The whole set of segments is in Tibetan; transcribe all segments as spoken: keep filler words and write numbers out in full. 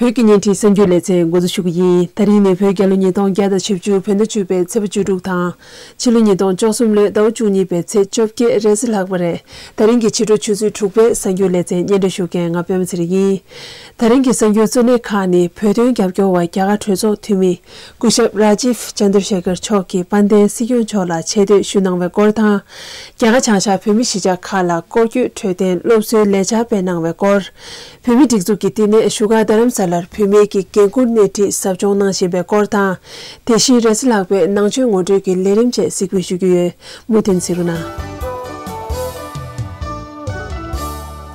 བོད་ཀྱི་བརྙན་འཕྲིན་གསར་འགྱུར་ལེ་ཚན་འགོ་འཛུགས་ཞུ་གི་ཡིན། ད་རིང་ནི་བོད་རྒྱལ་ལོ་ཉིས་སྟོང་བརྒྱ་དང་བཞི་བཅུ་བོད་ཟླ་བཅུ་པའི་ཚེས་པ་བཅུ་དྲུག་དང་། ཕྱི་ལོ་ཉིས་སྟོང་བཅུ་གསུམ་ལོའི་ཟླ་བ་བཅུ་གཉིས་པའི་ཚེས་བཅོ་བརྒྱད་རེས་གཟའ་ལྷག་པ་རེད། ད་རིང་གི་ཕྱི་དྲོ་ཆུ་ཚོད་དྲུག་པའི་གསར་འགྱུར་ལེ་ཚན་སྙན་སྒྲོན་ཞུ་མཁན་ང་པད་མ་ཚེ་རིང་ཡིན། ད་རིང་གི་གསར་འགྱུར་གཙོ་གནད་ཁག་ནི་བོད་དོན་རྒྱབ་སྐྱོར་བ་རྒྱ་གར་གྲོས་ཚོགས་འཐུས་མི་སྐུ་ཞབས་རཱ་ཇིབ་ཅན་དྲ་ཤེ་ཁར་མཆོག་གིས་དཔལ་ལྡན་སྲིད་སྐྱོང་མཆོག་ལ་ཆེ་བསྟོད་ཞུ་གནང་བའི་སྐོར་དང་། རྒྱ་གར་བྱང་ཤར་བོད་མི་གཞིས་ཆགས་ཁག་ལ་སྐོར་སྐྱོད་འཕྲོད་བསྟེན་སློབ་གསོའི་ལས་འཆར་སྤེལ་གནང་བའི་སྐོར། བོད་མིའི་སྒྲིག་འཛུགས་ཀྱི་བསྟི་གནས་བཞུགས་སྒར་རྡ་རམ་ས་ལར་བུད་མེད་ཀྱི་འགན་འཁུར་སྣེ་ཁྲིད་ཟབ་སྦྱོང་གནང་བཞིན་པའི་སྐོར་དང་། དེ་བཞིན་རེས་གཟའ་ལྷག་པའི་ནང་ཆོས་ངོ་སྤྲོད་ཀྱི་ལས་རིམ་བཅས་གཟིགས་འབུལ་ཞུ་རྒྱུ་ཡོད། མུ་མཐུད་གཟིགས་རོགས་གནང་།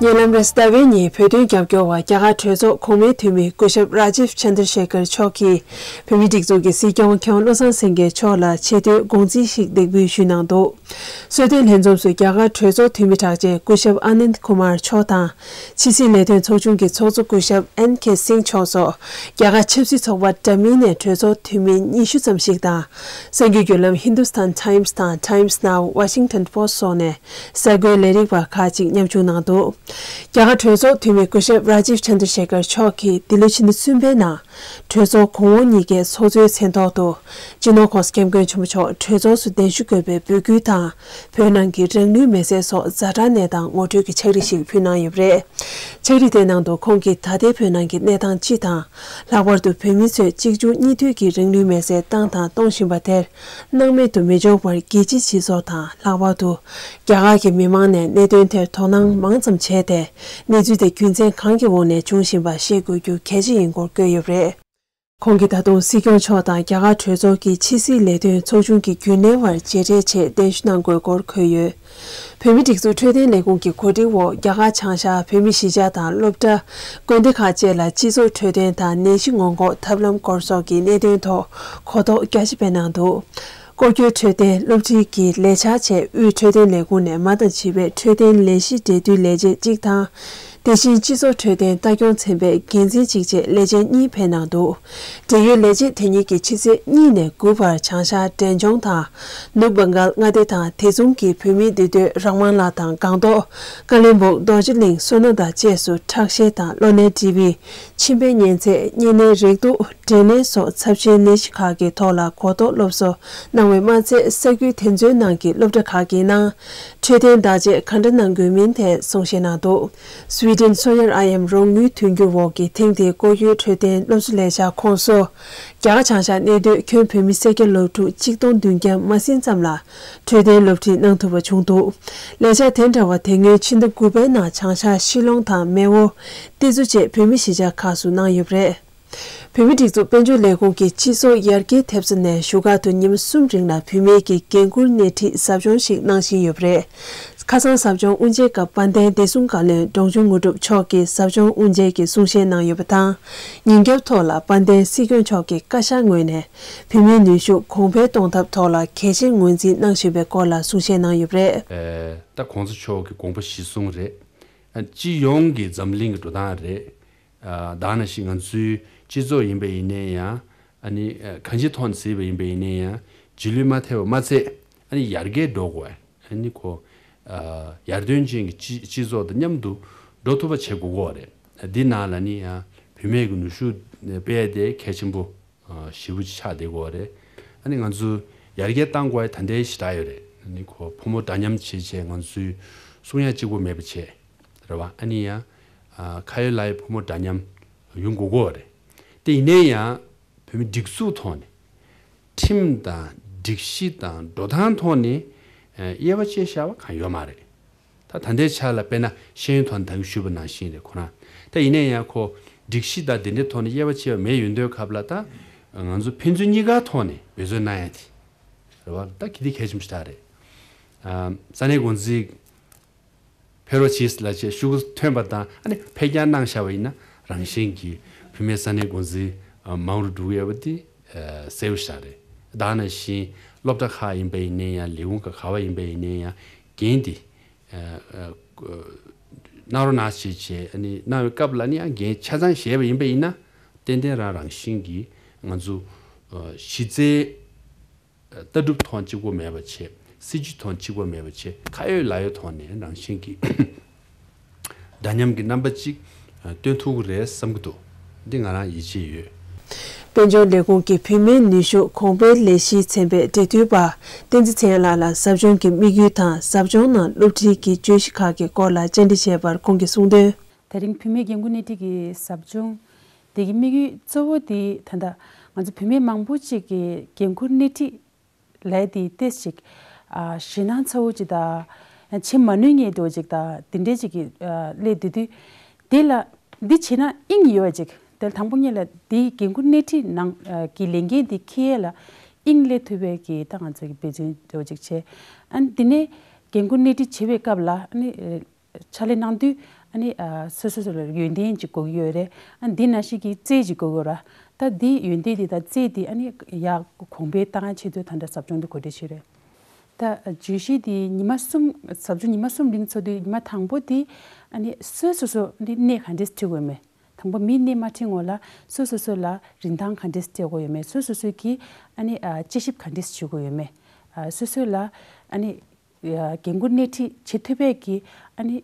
ཉེ་ལམ་རེས་གཟའ་ཟླ་བའི་ཉིན་བོད་དོན་རྒྱབ་སྐྱོར་བ་རྒྱ་གར་གྲོས་ཚོགས་གོང་མའི་འཐུས་མི་སྐུ་ཞབས་རཱ་ཇིབ་ཅན་དྲ་ཤེ་ཁར་མཆོག་གིས་བོད་མིའི་སྒྲིག་འཛུགས་ཀྱི་སྲིད་སྐྱོང་ཁྱོན་བློ་བཟང་སེང་གེ་མཆོག་ལ་ཆེ་བསྟོད་དགོངས་རྫིས་ཤིག་འདེགས་འབུལ་ཞུས་གནང་འདུག་གསོལ་སྟོན་ལྷན་འཛོམས་སུ་རྒྱ་གར་གྲོས་ཚོགས་འཐུས་མི་གྲགས་ཅན་སྐུ་ཞབས་ཨ་ནནྡ་ཀུ་མར་མཆོག་དང་། ཕྱི་སྲིད་ལས་དོན་ཚོགས་ཆུང་གི་ཚོགས་གཙོ་སྐུ་ཞབས་ཨེན་ཁེ་སིང་མཆོག་སོགས་རྒྱ་གར་ཆབ་སྲིད་ཚོགས་པ་འདྲ་མིན་ནས་གྲོས་ཚོགས་འཐུས་མི་ཉི་ཤུ་ཙམ་ཞིག་དང་། གསར་འགྱུར་བརྒྱུད་ལམ་ཧིན་དུ་སྟན་ཊའིམ་སི་དང་ཊའིམ་སི་ནའོ་ཝ་ཤིང་ཊོན་པོ་སི་ཊི་སོགས་ནས་གསར་འགོད་ལས་རིགས་པ་ཁག་ཅིག་མཉམ་ཞུགས་གནང་འདུག་རྒྱ་གར་གྲོས་ཚོགས་འཐུས་མི་སྐུ་ཞབས་རཱ་ཇིབ་ཅན་དྲ་ཤེ་ཁར་མཆོག་གིས་འདི་ལོའི་ཕྱི་ཟླ་གསུམ་པའི་ནང་། གྲོས་ཚོགས་གོང་འོག་གཉིས་ཀའི་ཚོགས་གཙོའི་མཚན་ཐོག་ཏུ། སྤྱི་ནོར་༸གོང་ས་༸སྐྱབས་མགོན་ཆེན་པོ་མཆོག་གྲོས་ཚོགས་སུ་གདན་ཞུ་དགོས་པའི་འབོད་སྐུལ་དང་། བོད་ནང་གི་རང་ལུས་མེར་སྲེག་སོགས་ཛ་དྲག་གནས་སྟངས་ངོ་སྤྲོད་ཀྱི་ཕྱག་བྲིས་ཤིག་ཕུལ་གནང་ཡོད་པ་རེད། ཕྱག་བྲིས་དེའི་ནང་དུ་ཁོང་གིས་ད་ལྟའི་བོད་ནང་གི་གནས་སྟངས་སྤྱི་དང་། ལྷག་པར་དུ་བོད་མི་ཚོས་གཅིག་མཇུག་གཉིས་མཐུད་ཀྱིས་རང་ལུས་མེར་སྲེག་བཏང་དང་གཏོང་བཞིན་པ་དེར། སྣང་མེད་དུ་མི་འཇོག་པར་རྒྱལ་སྤྱིའི་སྤྱི་ཚོགས་དང་། ལྷག་པར་དུ། རྒྱ་གར་གྱི་མི་མང་ནས་གནད་དོན་དེར་དོ་སྣང་མང་ཙམ་བྱས་ཏེ། གནས་ཚུལ་དེ་རྒྱུ་མཚན་གང་གི་འོག་ནས་བྱུང་བཞིན་པ་ཤེས་དགོས་རྒྱུ་གལ་ཆེ་ཡིན་སྐོར་བཀོད་ཡོད་པ་རེད། ཁོང་གིས་ད་དུང་སྲིད་སྐྱོང་མཆོག་དང་རྒྱ་གར་གྲོས་ཚོགས་ཀྱི་ཕྱི་སྲིད་ལས་དོན་ཚོགས་ཆུང་གི་རྒྱུན་གནས་བར་མཇལ་འཕྲད་ཆེད་གདན་ཞུ་གནང་དགོས་སྐོར་འཁོད་ཡོད། བོད་མིའི་སྒྲིག་འཛུགས་འཕྲོད་བསྟེན་ལས་ཁུངས་ཀྱི་གོ་སྒྲིག་འོག་རྒྱ་གར་བྱང་ཤར་བོད་མིའི་གཞིས་ཆགས་དང་སློབ་གྲྭ། དགོན་སྡེ་ཁག་བཅས་ལ་སྤྱི་ཚོགས་འཕྲོད་བསྟེན་དང་ནད་གཞི་སྔོན་འགོག་ཐབས་ལམ་སྐོར་སོགས་ཀྱི་གནད་དོན་ཐོག་གོ་རྟོགས་རྒྱ་ཆེ་སྤེལ་གནང་འདུག་སྐོར་སྐྱོད་འཕྲོད་བསྟེན་སློབ་ཁྲིད་ཀྱི་ལས་འཆར་བཅས་དབུས་འཕྲོད་བསྟེན་ལས་ཁུངས་ནས་མ་དང་བྱིས་པའི་འཕྲོད་བསྟེན་ལས་གཞི་འབྲེལ་མཐུད་ལས་བྱེད་གཅིག་དང་། དེ་བཞིན་སྤྱི་ཚོགས་འཕྲོད་བསྟེན་ལྟ་སྐྱོང་ཚན་པའི་འགན་འཛིན་གཅིག་བཅས་ལས་བྱེད་གཉིས་ཕེབས་གནང་འདུག་འབྲེལ་ཡོད་ལས་བྱེད་དེ་གཉིས་ཀྱིས་ཕྱི་ཚེས་གཉིས་ནས་དགུ་བར་བྱང་ཤར་འབྲས་ལྗོངས་དང་། ནུབ་བྷང་གལ་མངའ་སྡེ་དང་དེ་མཚུངས་ཀྱི་བོད་མིའི་འདུས་སྡོད་རང་དབང་གླིང་དང་སྒང་ཏོག་ཀ་ལོན་སྦུག་རྡོ་རྗེ་གླིང་སོ་ན་དང་བཅས་སུ་ཁྲག་ཤེད་དང་གློ་ནད་ཊི་བི། མཆིན་པའི་གཉན་ཚད། གཉན་ནད་རེག་དུག་འབྲས་ནད་སོགས་ཚབས་ཆེའི་ནད་གཞི་ཁག་གི་ཐོག་ལ་གོ་རྟོགས་སློབ་གསོ་གནང་བས་མ་ཚད། ས་ཁུལ་དེ་ཚོའི་ནང་གི་སློབ་གྲྭ་ཁག་གི་ནང་འཕྲོད་བསྟེན་བརྟག་དཔྱད་ག་འདྲ་གནང་དགོས་མིན་ཐད་གསུང་བཤད་གནང་འདུག་སུའེ་ཏེན་སོ་ཡར་ཨ་ཡེམ་རོགས་དངུལ་མཐུན་འགྱུར་འོག་གི་ཐེངས་འདིའི་སྐོར་སྐྱོད་འཕྲོད་བསྟེན་སློབ་གསོ་ལས་འཆར་ཁོངས་སུ། རྒྱ་གར་བྱང་ཤར་གནས་སྡོད་ཁྱོན་བོད་མི་སེར་སྐྱ་སློབ་ཕྲུག་གཅིག་སྟོང་བདུན་བརྒྱ་མ་ཟིན་ཙམ་ལ་འཕྲོད་བསྟེན་སློབ་ཁྲིད་གནང་ཐུབ་པ་བྱུང་འདུག་ལས་འཆར་དེ་འདྲ་བ་དེ་སྔོན་ཕྱི་ཟླ་དགུ་པའི་ནང་བྱང་ཤར་ཤི་ལོང་དང་མེ་འོ། ཏི་ཛུ་བཅས་བོད་མི་གཞིས་ཆགས་ཁག་སུ་གནང་ཡོད་པ་རེད། བོད་མིའི་སྒྲིག་འཛུགས་དཔལ་འབྱོར་ལས་ཁུངས་ཀྱི་སྤྱི་ཚོགས་ཡར་རྒྱས་ཐེབས་རྩ་ནས་བཞུགས་སྒར་དུ་ཉིན་གསུམ་རིང་ལ་བུད་མེད་ཀྱི་འགན་འཁུར་སྣེ་ཁྲིད་ཟབ་སྦྱོང་ཞིག་གནང་བཞིན་ཡོད་པ་རེད། ཁ་སང་ཟབ་སྦྱོང་དབུ་འབྱེད་སྐབས་དཔལ་ལྡན་བདེ་སྲུང་བཀའ་བློན་འབྲོང་ཆུང་དངོས་གྲུབ་མཆོག་གིས་ཟབ་སྦྱོང་དབུ་འབྱེད་ཀྱི་གསུང་བཤད་གནང་ཡོད་པ་དང་། ཉིན་རྒྱབ་ཐོག་ལ་དཔལ་ལྡན་སྲིད་སྐྱོང་མཆོག་གིས་བཀའ་ཤག་ངོས་ནས་བུད་མེད་ནུས་ཤུགས་གོང་འཕེལ་གཏོང་ཐབས་ཐོག་ལ་གལ་ཆེན་ངོས་འཛིན་གནང་བཞིན་པའི་སྐོར་ལ་གསུང་བཤད་གནང་ཡོད་པ་རེད། ད་༸གོང་ས་མཆོག་གི་དགོངས་པ་གཞིར་བཟུང་རེད། སྤྱི་ཡོངས་ཀྱི་འཛམ་གླིང་གི་འགྲོ་སྟངས་རེད། ཨ། ད་ག་ནང་བཞིན་ང་ཚོའི་སྤྱི་ཚོགས་ཡིན་པ་ཡིན་ནའི་ཡང་། ཨ་ནི་ཨ། གང་ཅིའི་ཐོག་ནས་གཟིགས་པ་ཡིན་པ་ཡིན་ནའི་ཡང་རྗེས་ལུས་མ་ཐེབས་པ་མ་ཚད། ཨ་ནི་ཡར་རྒྱས་འགྲོ་དགོས། ཨ་ནི་ཁོ། ཨ། ཡར་ཐོན་ཅན་གྱི་སྤྱི་སྤྱི་ཚོགས་དང་མཉམ་དུ་འགྲོ་ཐུབ་པ་བྱེད་དགོས་ཀྱི་ཡོད་རེད། འདི་ནང་ལ་ནི་ཡང་བུད་མེད་ཀྱི་ནུས་ཤུགས་སྤེལ་ཡ་དེ་གལ་ཆེན་པོ་ཞེ་པོ་ཅིག་ཆགས་བསྡད་ཀྱི་ཡོད་རེད། ཨ་ནི་ང་ཚོ་ཡར་རྒྱས་གཏང་དགོས་ཡ་ད་ལྟའི་ཞེ་དྲག་ཡོད་རེད། ཨ་ནི་ཁོ་ཕོ་མོ་འདྲ་མཉམ་བྱེད་བྱས་ང་ཚོའི་གསུང་ཡ་གཅིག་པོ་མེད་པ་བྱས། རེད་བ། ཨ་ནི་ཡང་། ཨ། ཁ་ཡོད་ལག་ཡོད་ཕོ་མོ་འདྲ་མཉམ་ཡོང་དགོས་ཀྱི་ཡོད་རེད། དེ་ཡིན་ནའི་ཡང་བོད་མི་སྒྲིག་འཛུགས་ཐོག་ནས། ཁྲིམས་དང་སྒྲིག་གཞི་དང་འགྲོ་སྟངས་ཐོག་ནས། ཨ། དབྱེ་བ་ཕྱེ་བཞག་པ་གང་ཡོད་མ་རེད། ད་ད་ལྟའི་ཆ་ལ་དཔེར་ན་ཤེས་ཡོན་ཐོག་ནས་ད་གིན་ཞུས་པ་ནང་བཞིན་རེད་ཁོ་རང་། ད་ཡིན་ནའི་ཡང་ཁོ་སྒྲིག་གཞི་དང་དེ་འདྲའི་ཐོག་ནས་དབྱེ་བ་ཕྱེ་བ་མེད་ཡོད་དུས་སྐབས་ལ། ད་ང་ཚོ་ཕན་ཚུན་གཉིས་ཀ་ཐོག་ནས་འབད་བརྩོན་གནང་ཡ་དེ། རེད་བ། ད་གལ་ཆེན་པོ་ཞེ་དྲག་རེད། ཨ། ས་གནས་འགོ་འཛིན་ཕེབས་རོགས་གྱིས་ལབ་བྱས་ཤོག་གུ་ཐོན་པ་དང་། ཨ་ནི་ཕེབས་རྐྱང་གནང་བཞག་པ་ཡིན་ན་རང་བཞིན་གྱིས་བུད་མེད་ས་གནས་འགོ་འཛིན་མང་རུ་འགྲོ་གི་ཡོད་པ་དེ་གསལ་པོ་ཞིག་རེད། ད་ག་ནང་བཞིན་སློབ་གྲྭ་ཁག་ཡིན་པ་ཡིན་ནའི་ཡང་། ལས་ཁུངས་ཁག་ག་པར་ཡིན་པ་ཡིན་ནའི་ཡང་། འགན་དེ་གནང་རོགས་གནང་ཞེས་བྱས། ཨ་ནི་གནང་བའི་སྐབས་ལ་ནི་ཡང་འགན་ཆ་ཚང་བཞེས་པ་ཡིན་པ་ཡིན་ན། ཏན་ཏན་རང་རང་བཞིན་གྱིས་ང་ཚོ་གཞི་རྩའི་ལྟ་གྲུབ་ཐོག་གཅིག་པོ་མེད་པ་བྱས། སྲིད་ཇུས་ཐོག་གཅིག་པོ་མེད་པ་བྱས། ཁ་ཡོད་ལག་ཡོད་ཐོག་ནས་རང་བཞིན་གྱིས་འདྲ་མཉམ་གྱི་རྣམ་པ་གཅིག་སྟོན་ཐུབ་ཀྱི་རེད་བསམ་གྱི་འདུག་འདི་ང་རང་ཡིད་ཆེས་ཡོད། དཔལ་འབྱོར་ལས་ཁུངས་ཀྱི་བུད་མེད་ནུས་ཤུགས་གོང་འཕེལ་ལས་གཞིའི་ཚན་པའི་འབྲེལ་མཐུད་པ་བསྟན་འཛིན་ཚེ་དབྱངས་ལགས་ལ་ཟབ་སྦྱོང་གི་དམིགས་ཡུལ་དང་ཟབ་སྦྱོང་ནང་སློབ་ཁྲིད་ཀྱི་བརྗོད་གཞི་ཁག་གི་སྐོར་ལ་བཅར་འདྲི་བྱས་པར་ཁོང་གིས་གསུངས་དོན། དེ་རིང་བུད་མེད་འགན་འཁུར་སྣེ་ཁྲིད་ཀྱི་ཟབ་སྦྱོང་དེ་གི་དམིགས་ཡུལ་གཙོ་བོ་དེ་ད་ལྟ་ང་ཚོ་བུད་མེད་མང་པོ་ཅིག་གི་འགན་འཁུར་སྣེ་ཁྲིད་ལས་དེ་ཏོག་ཙམ་ཞེད་སྣང་ཚ་བོ་ཅིག་དང་། བྱེད་མ་ནུས་ངེས་འགྲོ་ཅིག་དང་དེ་འདྲས་ཅིག་གི་སླེབས་དེ་དུས། དེ་ལ་འདི་བྱས་ན་དབྱིངས་ཡོད་ཅིག་དེ་ལ་དང་པོ་ཉིད་ལ་དེའི་འགན་འཁུར་སྣེ་ཁྲིད་ནང་གི་ལས་འགན་དེ་འཁྱེར་ཡས་ལ་དབྱིངས་སླེབས་ཐུབ་པའི་གི་ད་ང་ཚོ་གི་འབད་བརྩོན་འགྲོ་ཅིག་བྱས། ཨ་ནི་དེ་ནས་འགན་འཁུར་སྣེ་ཁྲིད་བྱེད་པའི་སྐབས་ལ་ཨ་ནི། ཕྱག་ལས་གནང་དུས་ཨ་ནི་སོ་སོ་སོ་ལ་ཡོན་ཏན་ཅིག་དགོས་ཀྱི་ཡོད་རེད། ཨ་ནི་འདི་ནང་བཞིན་གྱི་རྩལ་ཅིག་དགོས་ཀྱི་ཡོད་ར། ད་འདི་ཡོན་ཏན་འདི་དང་རྩལ་འདི་ཨ་ནི་ཡར་གོང་འཕེལ་བཏང་ཆེད་དུ་ད་ལྟ་ཟབ་སྦྱོང་འདི་གོ་སྒྲིག་བྱས་རེད། ད་བརྗོད་གཞི་འདི་ཉི་མ་གསུམ་ཟབ་སྦྱོང་ཉི་མ་གསུམ་རིང་ཚོགས་དུས་ཉི་མ་དང་པོ་འདི་ཨ་ནི་སོ་སོ་སོ་འདི་སྣེ་ག་འདྲས་ཁྲིད་དགོས་མེད། དང་པོ་མིའི་སྣེ་མ་ཁྲིད་སྔོན་ལ་སོ་སོ་སོ་ལ་རིན་ཐང་ག་འདྲས་སྤྲད་དགོས་ཡོད་མེད། སོ་སོ་སོ་གིས་ཨ་ནི་དཔྱད་ཞིབ་ག་འདྲས་བྱེད་དགོས་ཡོད་མེད། སོ་སོ་ལ་ཨ་ནི། འགན་འཁུར་སྣེ་ཁྲིད་བྱེད་ཐུབ་པའི་གི་ཨ་ནི་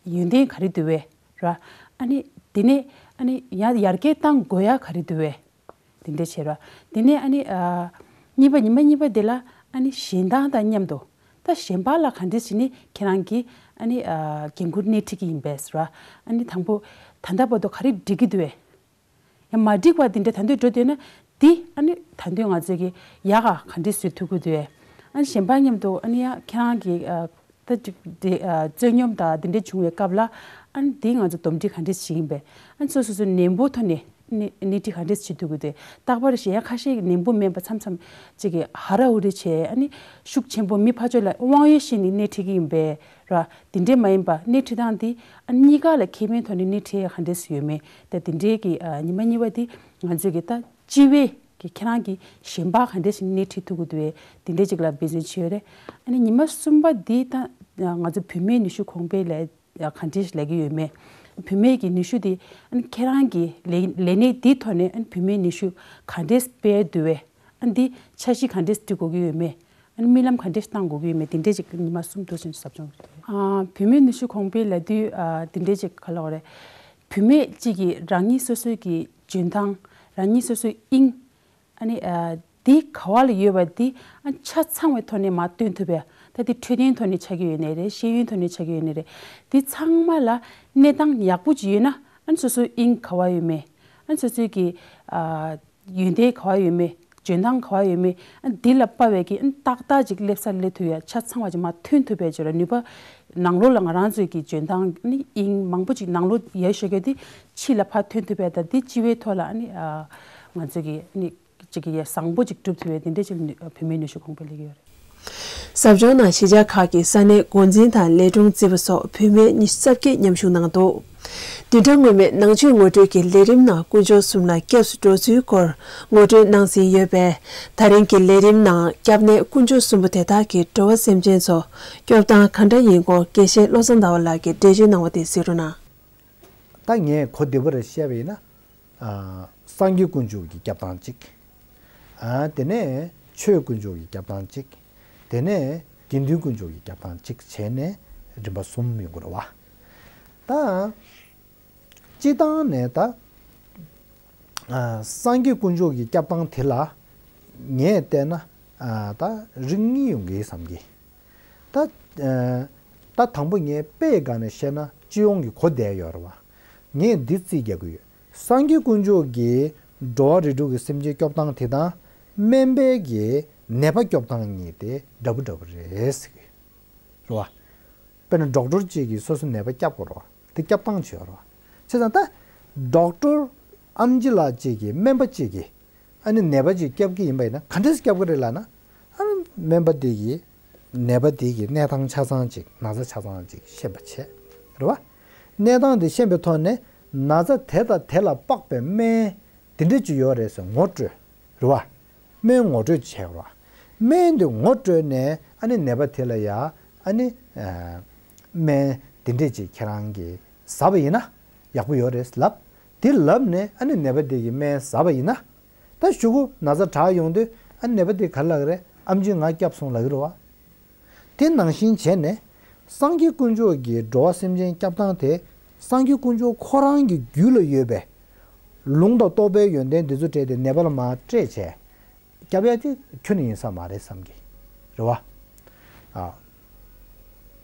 ཡོན་ཏན་ག་རེ་འདུག་བས་ར། ཨ་ནི་དེ་ནས་ཨ་ནི་ཡར་ཡར་རྒྱས་བཏང་དགོས་ཡ་ག་རེ་འདུག་བས། དེ་འདྲ་བྱས་ར། དེ་ནས་ཨ་ནི་གཉིས་པ་ཉི་མ་གཉིས་པ་དེ་ལ་ཨ་ནི་གཞན་དང་དང་མཉམ་དུ་ད་གཞན་པ་ལ་ག་འདྲ་བྱས་ནས་ཁྱེད་རང་གིས་ཨ་ནི་འགན་འཁུར་སྣེ་ཁྲིད་ཀྱི་ཡིན་པས་ར། ཨ་ནི་དང་པོ་ད་ལྟ་བར་དུ་ག་རེ་འགྲིག་གི་འདུག་བས། ཡང་མ་འགྲིག་པ་འདི་འདྲ་ད་དུང་འགྲོ་འདོད་ན་འདི་ཨ་ནི་ད་དུང་ང་ཚོས་ཀྱི་ཡག་ག་ག་འདྲས་བཟོ་ཐུབ་ཀྱི་འདུག་ཨ་ནི་གཞན་པ་མཉམ་དུ་ཨ་ནི་ཡང་ཁྱེད་རང་གི་ད་ཅིག་དེ་རྩོད་སྙོམས་དང་འདི་འདྲས་བྱུང་བའི་སྐབས་ལ་ཨ་ནི་འདི་ང་ཚོ་འདུམ་འགྲིག་ག་འདྲས་བྱེད་ཀྱི་ཡིན་པས། ཨ་ནི་སོ་སོ་སོ་ནན་པོ་ཐོག་ནས་ནི་སྣེ་ཁྲིད་ག་འདྲས་བྱེད་ཐུབ་ཀྱི་འདུག་རྟག་པར་གཞན་ཡང་ཁ་ཤས་ནན་པོ་མེད་པ་མཚམས་མཚམས་ཅིག་གི་ཧ་ར་ཧུ་རི་བྱས། ཨ་ནི་ཤུགས་ཆེན་པོ་མི་ཕར་ཕྱོགས་ལ་དབང་ཡོད་བཞིན་ནི་སྣེ་ཁྲིད་ཀྱི་ཡིན་པས། ར། དེ་འདྲས་མ་ཡིན་པ་སྣེ་ཁྲིད་སྟངས་དེ་ཨ་གཉིས་ཀ་ལ་ཁེ་ཕན་ཐོགས་ནས་སྣེ་ཁྲིད་ཡ་ག་འདྲས་སུ་ཡོད་མེད་དེ་དེ་འདྲས་ཀྱི་ཨ་ཉི་མ་གཉིས་པ་དེ་ང་ཚོས་ཀྱི་ད་སྤྱི་བའི་གི་ཁྱེད་རང་གི་གཞན་པ་ག་འདྲས་ཞིག་སྣེ་ཁྲིད་ཐུབ་ཀྱི་འདུག་བས་དེ་འདྲས་ཅིག་ལ་འབད་བརྩོན་བྱས་ཡོད་རེད། ཨ་ནི་ཉི་མ་གསུམ་པ་དེ་ད་ང་ཚོ་བུད་མེད་ནུས་ཤུགས་གོང་འཕེལ་ལས་ག་འདྲས་ལས་ཀྱི་ཡོད་མེད། བུད་མེད་ཀྱི་ནུས་ཤུགས་དེ་ཨ་ནི་ཁྱེད་རང་གི་ལས་ལས་གནས་དེའི་ཐོག་ནས་ཨ་ནི་བུད་མེད་ནུས་ཤུགས་ག་འདྲས་སྤེལ་འདུག་བས། ཨ་ནི་འདི་འཆར་གཞི་ག་འདྲས་སྒྲིག་དགོས་ཀྱི་ཡོད་མེད། ཨ་ནི་རྨི་ལམ་ག་འདྲས་བཏང་དགོས་ཀྱི་ཡོད་མེད་དེ་འདྲས་ཅིག་ཉི་མ་གསུམ་དུ་ཕྱིན་ཟབ་སྦྱོང་རེད། ཨ་བུད་མེད་ནུས་ཤུགས་གོང་འཕེལ་ལབ་དུས་ཨ་དེ་འདྲས་ཅིག་ག་ལབ་དགོས་རེད། བུད་མེད་ཅིག་གིས་རང་ཉིད་སོ་སོའི་གི་འཇོན་ཐང་རང་ཉིད་སོ་སོའི་དབྱིངས་ཨ་ནི་ཨ་དེ་ག་བ་ལ་ཡོད་པ་དེ་ཨ་ཆ་ཚང་བའི་ཐོག་ནས་མར་སྟོན་ཐུབ་པའི་ད་དེ་འཕྲོད་བསྟེན་ཐོག་ནས་ཆགས་ཀྱི་ཡོད་ནའི་རེད། ཤེས་ཡོན་ཐོག་ནས་ཆགས་ཀྱི་ཡོད་ནའི་རེད། དེ་ཚང་མ་ལ་གནས་སྟངས་ཡག་པོ་ཅིག་ཡོད་ན་ཨ་ནི་སོ་སོའི་དབྱིངས་ག་བ་ཡོད་མེད་ཨ་ནི་སོ་སོའི་གི་ཨ། ཡོན་ཏན་ག་བ་ཡོད་མེད། འཇོན་ཐང་ག་བ་ཡོད་མེད། ཨ་འདི་ལ་དཔག་པའི་གི་ཨ་ཏག་ཏག་ཅིག་སླེབས་ས་སླེབས་ཐུབ་ཡ་ཆ་ཚང་བ་ཅིག་མར་ཐོན་ཐུབ་པའི་ཅིག་ལ་ནུས་པ་ནང་ལོགས་ལ་ང་རང་ཚོའི་གི་འཇོན་ཐང་ནི་དབྱིངས་མང་པོ་ཅིག་ནང་ལོགས་ཡར་ཤོད་རྒྱུ་དེ་ཕྱི་ལ་ཕར་ཐོན་ཐུབ་པའི་ད་འདི་སྤྱི་བའི་ཐོག་ལ་ཨ་ནི་ཨ་ང་ཚོའི་གི་ཨ་ནི་ཅིག་གི་ཡ་བཟང་པོ་ཅིག་སྒྲུབ་ཐུབ་པའི་དེ་འདྲའི་ཅིག་ནུས་བུད་མེད་ནུས་ཤུགས་གོང་འཕེལ་ལས་ཀྱི་ཡོད་རེད། ཟབ་སྦྱོང་ནང་གཞིས་ཆགས་ཁག་གི་ས་གནས་འགོ་འཛིན་དང་ལས་དྲུང་རྩིས་པ་སོགས་བུད་མེད་ཉི་ཤུ་རྩ་བརྒྱད་མཉམ་ཞུགས་གནང་འདུག་བདུན་ཕྲག་སྔོན་མའི་ནང་ཆོས་ངོ་སྤྲོད་ཀྱི་ལས་རིམ་ནང་དཀོན་མཆོག་གསུམ་ལ་སྐྱབས་སུ་འགྲོ་ཚུལ་སྐོར་ངོ་སྤྲོད་གནང་ཟིན་ཡོད་པས། ད་རིང་གི་ལས་རིམ་ནང་སྐྱབས་གནས་དཀོན་མཆོག་གསུམ་པོ་དེ་དག་གིས་འགྲོ་བ་སེམས་ཅན་ཚོ་སྐྱོབ་སྟངས་ག་འདྲ་ཡིན་སྐོར་དགེ་བཤེས་བློ་བཟང་ཟླ་བ་ལགས་ཀྱིས་འགྲེལ་བརྗོད་གནང་བ་དེ་གཟིགས་རོགས་གནང་། ད་ངས་གོ་བདེ་པོ་རེ་བཤད་པ་ཡིན་ན། ཨ། སངས་རྒྱས་དཀོན་མཆོག་གི་སྐྱབས་སྟངས་གཅིག་ཨ། དེ་ནས་ཆོས་དཀོན་མཆོག་གི་སྐྱབས་སྟངས་གཅིག་དེ་ནས་དགེ་འདུན་དཀོན་མཆོག་གི་སྐྱབས་སྟངས་གཅིག་བྱས་ནས་རིམ་པ་གསུམ་ཡོང་གི་རེད་བ། ད། སྤྱིར་བཏང་ནས་ད། ཨ། སངས་རྒྱས་དཀོན་མཆོག་གི་སྐྱབས་སྟངས་དེ་ལ་ངས་བལྟས་ན། ཨ། ད་རིགས་གཉིས་ཡོང་གི་བསམ་གི། ད། ཨ། ད་དང་པོ་ངས་དཔེ་སྒང་ནས་བཤད་ན་སྤྱི་ཡོངས་ཀྱི་གོ་བདེ་ཡོད་རེད་བ། ངས་འདི་རྩིས་རྒྱག་གི་ཡོད། སངས་རྒྱས་དཀོན་མཆོག་གིས་འགྲོ་བ་རིགས་དྲུག་གི་སེམས་ཅན་སྐྱོབ་སྟངས་དེ་དང་སྨན་པའི་གི་ནད་པ་སྐྱོབ་སྟངས་གཉིས་དེ་འདྲ་པོ་འདྲ་པོ་རེད་ཟེར་གི་རེད་བ། དཔེར་ན་ཌོག་ཊར་གཅིག་གིས་སོ་སོའི་ནད་པ་སྐྱོབ་དགོས་རེད་བ། དེ་སྐྱོབ་སྟངས་བྱེད་ཡོད་རེད་བ། བྱས་ཙང་ད་ཌོག་ཊར་ཨམ་ཆི་ལགས་གཅིག་གིས་སྨན་པ་གཅིག་གིས་ཨ་ནི་ནད་པ་ཅིག་སྐྱོབ་ཀྱི་ཡིན་པ་ཡིན་ན་ག་འདྲས་སྐྱོབ་ཀྱི་རེད་ལབ་ན། ཨ་ནི་སྨན་པ་དེ་གིས་ནད་པ་དེ་གི་གནས་སྟངས་ཆ་ཚང་ཅིག་ན་ཚ་ཆ་ཚང་ཅིག་ཤེས་པ་བྱས། རེད་བ། གནས་སྟངས་དེ་ཤེས་པའི་ཐོག་ནས་ན་ཚ་དེ་དང་དེ་ལ་དཔག་པའི་སྨན་དེ་འདྲས་ཅིག་ཡོད་རེད་ཟེར་ངོ་སྤྲོད། རེད་བ། སྨན་ངོ་སྤྲོད་བྱས་པ་རེད་བ། སྨན་དེ་ངོ་སྤྲོད་ནས་ཨ་ནི་ནད་པ་དེ་ལ་ཡ་ཨ་ནི་ཨ། སྨན་དེ་འདྲས་ཅིག་ཁྱེད་རང་གིས་ཟ་བ་ཡིན་ན་ཡག་པོ་ཡོད་རེད་ལབ། དེ་ལབ་ནས་ཨ་ནི་ནད་པ་དེ་གིས་སྨན་ཟ་བ་ཡིན་ན། ད་གཞུག་གུ་ན་ཚ་དྲག་ཡོང་དུས་ཨ་ནི་ནད་པ་དེ་ག་རེ་ལབ་ཀྱི་རེད། ཨམ་ཆི་ང་སྐྱོབ་སོང་ལབ་ཀྱི་རེད་བ། དེ་ནང་བཞིན་བྱས་ནས་སངས་རྒྱས་དཀོན་མཆོག་གིས་འགྲོ་བ་སེམས་ཅན་སྐྱོབ་སྟངས་དེ་ སངས་རྒྱས་དཀོན་མཆོག་ཁོ་རང་གི་རྒྱུད་ལ་ཡོད་པའི་ལུང་དང་རྟོགས་པའི་ཡོན་ཏན་འདི་ཚོ་སྤྲད་དེ་ནད་པ་ལ་མར་སྤྲད་བྱས། སྐྱབས་ཡ་དེ་ཁྱོན་ནས་ཡིན་ས་མ་རེད་བསམ་གི། རེད་བ། ཨ།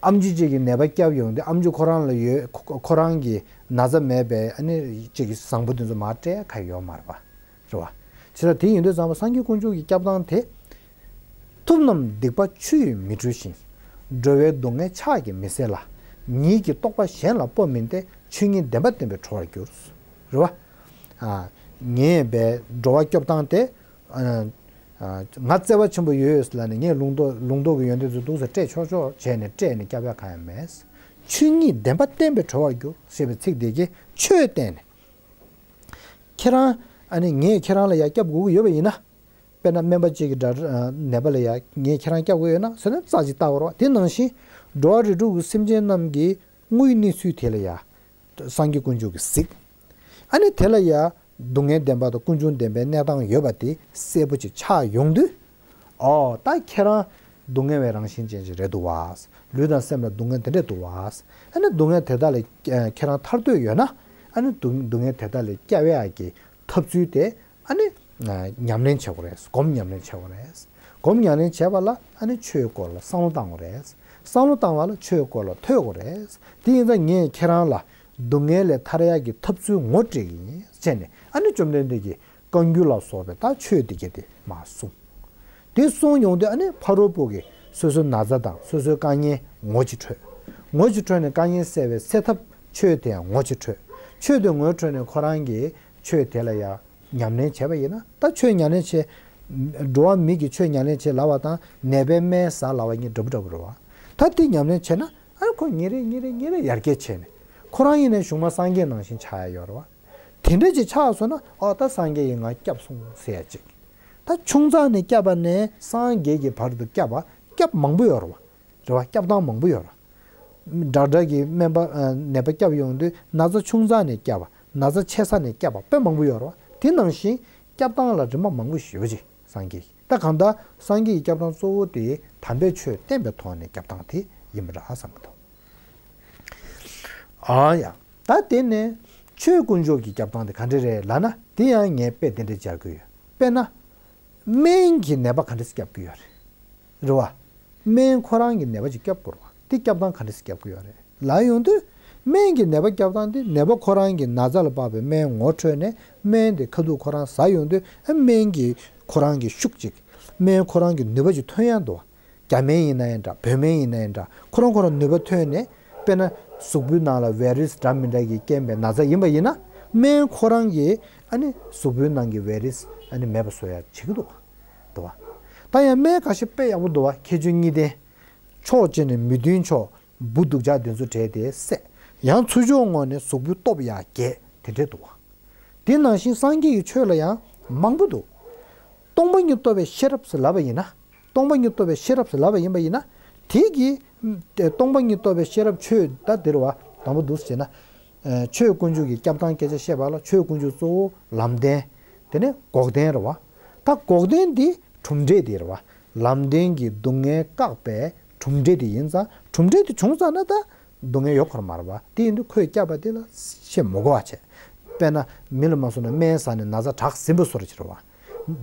ཨམ་ཆི་གཅིག་གིས་ནད་པ་སྐྱབས་ཡོང་དུས་ཨམ་ཆི་ཁོ་རང་ལ་ཡོད། ཁོ་ཁོ་རང་གི་ན་ཚ་མེད་པའི་ཨ་ནི་གཅིག་གི་བཟང་པོ་དེ་ཚོ་མར་སྤྲད་ཁ་ཡོད་མ་རེད་བ། རེད་བ། བྱས་ཙང་དེ་ཡིན་དུས་ཙམ་པ་སངས་རྒྱས་དཀོན་མཆོག་གི་སྐྱབས་སྟངས་དེ། ཐུབ་རྣམས་སྡིག་པ་ཆུ་ཡིས་མི་འཁྲུ་ཞིང་། འགྲོ་བའི་སྡུག་བསྔལ་ཕྱག་གིས་མི་སེལ་ལ། ཉིད་ཀྱི་རྟོགས་པ་གཞན་ལ་སྤོ་མིན་ཏེ། ཆོས་ཉིད་བདེན་པ་བསྟན་པས་གྲོལ་བར་འགྱུར། རེད་བ། ཨ། ངས་བས་འགྲོ་བ་སྐྱོབ་སྟངས་དེ། ཨ། ཨ། ང་བརྩེ་བ་ཆེན་པོ་ཡོད་ལབ་ནས་ངས་ལུང་རྟོགས་ལུང་རྟོགས་ཀྱི་ཡོན་ཏན་ཚོ་འདུག་ཟེར་སྤྲད་ཆོག་ཆོག་བྱས་ནས་སྤྲད་ནས་སྐྱབས་ཡ་གང་ཡང་མེད། ཆོས་ཉིད་བདེན་པ་བསྟན་པས་གྲོལ་བར་འགྱུར་ཞེས་པའི་ཚིག་དེ་གིས་ཆོས་བསྟན་ནས། ཁྱེད་རང་། ཨ་ནི་ངས་ཁྱེད་རང་ལ་ཡ་སྐྱབས་དགོས་ཀྱི་ཡོད་པ་ཡིན་ན། དཔེར་ན་སྨན་པ་གཅིག་གིས་དགྲ་ནད་པ་ལ་ཡ་ངས་ཁྱེད་རང་སྐྱབས་དགོས་ཡོད་ན་ཟེར་ན་རྩ་ཅིག་ལྟ་དགོས་རེད་བ། དེ་ནང་བཞིན་འགྲོ་བ་རིགས་དྲུག་གི་སེམས་ཅན་རྣམས་ཀྱི་དངོས་ཡོད་གནས་ཚུལ་དེ་ལ་ཡ། སངས་རྒྱས་དཀོན་མཆོག་གིས་གཟིགས། ཨ་ནི་དེ་ལ་ཡ། སྡུག་བསྔལ་བདེན་པ་དང་ཀུན་འབྱུང་བདེན་པའི་གནས་སྟངས་ཡོད་པ་དེ་གསལ་པོ་ཅིག་ཆགས་ཡོང་དུས། ཨོ་ད་ཁྱེད་རང་སྡུག་བསྔལ་བའི་རང་བཞིན་ཅན་ཅིག་རེད་འདུག་བ། ལུས་དང་སེམས་ལ་སྡུག་བསྔལ་དེ་འདྲས་འདུག་བ། ཨ་ནི་སྡུག་བསྔལ་དེ་དག་ལས་ཁྱེད་རང་ཐར་འདོད་ཡོད་ན། ཨ་ནི་སྡུག་སྡུག་བསྔལ་དེ་དག་ལས་སྐྱབས་ཡག་གི་ཐབས་ཚུལ་དེ། ཨ་ནི། ཉམས་ལེན་བྱེད་དགོས་རེད། སྒོམ་ཉམས་ལེན་བྱེད་དགོས་རེད། སྒོམ་ཉམས་ལེན་བྱས་པ་ལ་ཨ་ནི་ཆོས་སྐོར་ལ་བསམ་བློ་བཏང་དགོས་རེད། བསམ་བློ་བཏང་བ་ལ་ཆོས་སྐོར་ལ་ཐོས་དགོས་རེད། དེ་ཡིན་ཙང་ངས་ཁྱེད་རང་ལ་སྡུག་བསྔལ་ལས་ཐར་ཡག་གི་ཐབས་ཚུལ་ངོ་སྤྲད་ཀྱི་ཡིན་ཟེར་ནས། ཨ་ནི་བཅོམ་ལྡན་འདས་ཀྱིས་བཀའ་འགྱུར་ལ་སོགས་པའི་ད་ཆོས་དེ་གྱད་དེ་མར་གསུངས། དེ་གསུངས་ཡོང་དུས་ཨ་ནི་ཕ་རོལ་པོ་གི་སོ་སོའི་ན་ཚ་དང་སོ་སོའི་དཀའ་ངལ་ངོ་གཅིག་འཕྲོད། ངོ་གཅིག་འཕྲོད་ནས་དཀའ་ངལ་སེལ་བའི་སེལ་ཐབས་ཆོས་དེ་ཡང་ངོ་གཅིག་འཕྲོད། ཆོས་དེ་ངོ་འཕྲོད་ནས་ཁོ་རང་གིས་ཆོས་དེ་ལ་ཡང་ཉམས་ལེན་བྱས་པ་ཡིན་ན། ད་ཆོས་ཉམས་ལེན་བྱས། འགྲོ་བ་མི་གིས་ཆོས་ཉམས་ལེན་བྱེད་ལབ་པ་དང་ནད་པས་སྨན་ཟ་ལབ་པ་གཉིས་འདྲ་པོ་འདྲ་པོ་རེད་བ། ད་དེ་ཉམས་ལེན་བྱས་ན་ཨ་ཁོ་ཉིན་རེ་ཉིན་རེ་ཉིན་རེ་ཡར་རྒྱས་བྱས་ནས། ཁོ་རང་ཡིན་ནའི་གཞུག་མ་སངས་རྒྱས་ནང་བཞིན་ཆགས་ཡ་ཡོད་རེད་བ། དེ་འདྲ་ཅིག་ཆགས་སོང་ན། ཨོ་ད་སངས་རྒྱས་ཀྱིས་ང་སྐྱབས་སོང་ཟེར་ཡ་ཅིག་ད་ཆུང་ཙག་ནས་སྐྱབས་པ་ནས་སངས་རྒྱས་ཀྱི་བར་དུ་སྐྱབས་པ་སྐྱབས་མང་པོ་ཡོད་རེད་བ། རེད་བ། སྐྱབས་སྟངས་མང་པོ་ཡོད་རེད། དྲག་དྲག་གི་སྨན་པ་ཨ་ནད་པ་སྐྱབས་ཡོང་དུས་ན་ཚ་ཆུང་ཙག་ནས་སྐྱབས་པ། ན་ཚ་ཆེ་ས་ནས་སྐྱབས་པ་དཔེ་མང་པོ་ཡོད་རེད་བ། དེ་ནང་བཞིན་སྐྱབས་སྟངས་ལ་རིམ་པ་མང་པོ་ཞེ་པོ་ཅིག་སངས་རྒྱས་ཀྱིས། ད་གང་ལྟར་སངས་རྒྱས་ཀྱི་སྐྱབས་སྟངས་གཙོ་བོ་དེ་དམ་པའི་ཆོས་བསྟན་པའི་ཐོག་ནས་སྐྱབས་སྟངས་དེ་ཡིན་པ་འདྲ་བསམ་གྱི་འདུག་ཨ་ཡ། ད་དེ་ནས་ཆོས་དཀོན་མཆོག་གི་སྐྱབས་སྟངས་དེ་ག་འདྲ་རེད་ལབ་ན། དེ་ཡང་ངས་དཔེ་དེ་འདྲ་སྦྱར་གྱི་ཡོད། དཔེར་ན། སྨན་གྱིས་ནད་པ་ག་འདྲ་སེ་སྐྱོབ་ཀྱི་ཡོད་རེད། རེད་བ། སྨན་ཁོ་རང་གིས་ནད་པ་ཅིག་སྐྱོབ་དགོས་རེད་བ། དེ་སྐྱོབ་སྟངས་ག་འདྲ་སེ་སྐྱོབ་ཀྱི་ཡོད་རེད་ལབ་ཡོང་དུས། སྨན་གྱིས་ནད་པ་སྐྱོབ་སྟངས་དེ་ནད་པ་ཁོ་རང་གི་ན་ཚ་ལ་དཔག་པའི་སྨན་ངོ་འཕྲོད་ནས་སྨན་དེ་ཁ་ཐུག་ཁོ་རང་ཟ་ཡོང་དུས། ཨ་སྨན་གྱིས་ཁོ་རང་གི་ཤུགས་ཅིག་སྨན་ཁོ་རང་གི་ནུས་པ་ཅིག་ཐོན་ཡ་འདུག་བ། རྒྱ་སྨན་ཡིན་ན་ཡང་འདྲ། བོད་སྨན་ཡིན་ན་ཡང་འདྲ། ཁོ་རང་ཁོ་རང་ནུས་པ་ཐོན་ནས། དཔེར་ན་གཟུགས་པོའི་ནང་ལ་བའི་རུས་འདྲ་མི་འདྲ་གིས་རྐྱེན་པས་ན་ཚ་ཡིན་པ་ཡིན་ན། སྨན་ཁོ་རང་གིས་ཨ་ནི་གཟུགས་པོའི་ནང་གི་བའི་རུས་ཨ་ནི་མེད་པ་བཟོ་ཡ་བྱེད་ཀྱི་འདུག་བ། འདུག་བ། ད་ཡང་སྨན་ཁ་ཤས་དཔེ་ཡག་པོ་འདུག་བ། མཁས་བཙུན་གཉིས་ལྡན། མཆོག་སྦྱིན་ནས་མི་མཐུན་ཕྱོགས། འབུ་སྡུག་ཅག་འདི་ཚོ་བྲལ་ཏེ་བསད། ཡང་ཚུར་ཕྱོགས་ངོས་ནས་གཟུགས་པོའི་སྟོབས་ཡར་རྒྱས། དེ་འདྲས་འདུག་བ། དེ་ནང་བཞིན་སངས་རྒྱས་ཀྱི་ཆོས་ལ་ཡང་མང་པོ་འདུག་སྟོང་པ་ཉིད་རྟོགས་པའི་ཤེས་རབ་ཟེར་ལབ་པ་ཡིན་ན། སྟོང་པ་ཉིད་རྟོགས་པའི་ཤེས་རབ་ཟེར་ལབ་པ་ཡིན་པ་ཡིན་ན། དེ་གི་སྟོང་པ་ཉིད་རྟོགས་པའི་ཤེས་རབ་ཆོས་ད་འདིར་བ་དང་པོ་འདུག་ཟེར་ན། ཆོས་དཀོན་མཆོག་གི་སྐྱབས་སྟངས་སྐད་ཆ་བཤད་པ་ལ་ཆོས་དཀོན་མཆོག་གཙོ་བོ་ལམ་བདེན། དེ་ནས་འགོག་བདེན་རེད་བ། ད་འགོག་བདེན་འདི་གྲུབ་འབྲས་འདི་རེད་བ། ལམ་བདེན་གྱིས་སྡུག་བསྔལ་བཀག་པའི་གྲུབ་འབྲས་དེ་ཡིན་ཙང་། གྲུབ་འབྲས་དེ་བྱུང་ཙང་ན་ད་སྡུག་བསྔལ་ཡོད་ཁོ་རང་མ་རེད་བ། དེ་ཡིན་དུས་ཁོས་བསྐྱབས་པ་དེ་ལ་བཤད་མི་དགོས་པ་བྱས། དཔེར་ན་མི་ལ་མ་སོང་ན་སྨན་ཟ་ནས་ན་ཚ་དྲག་ཟིན་པ་བཟོ་འདྲ་ཅིག་རེད་བ།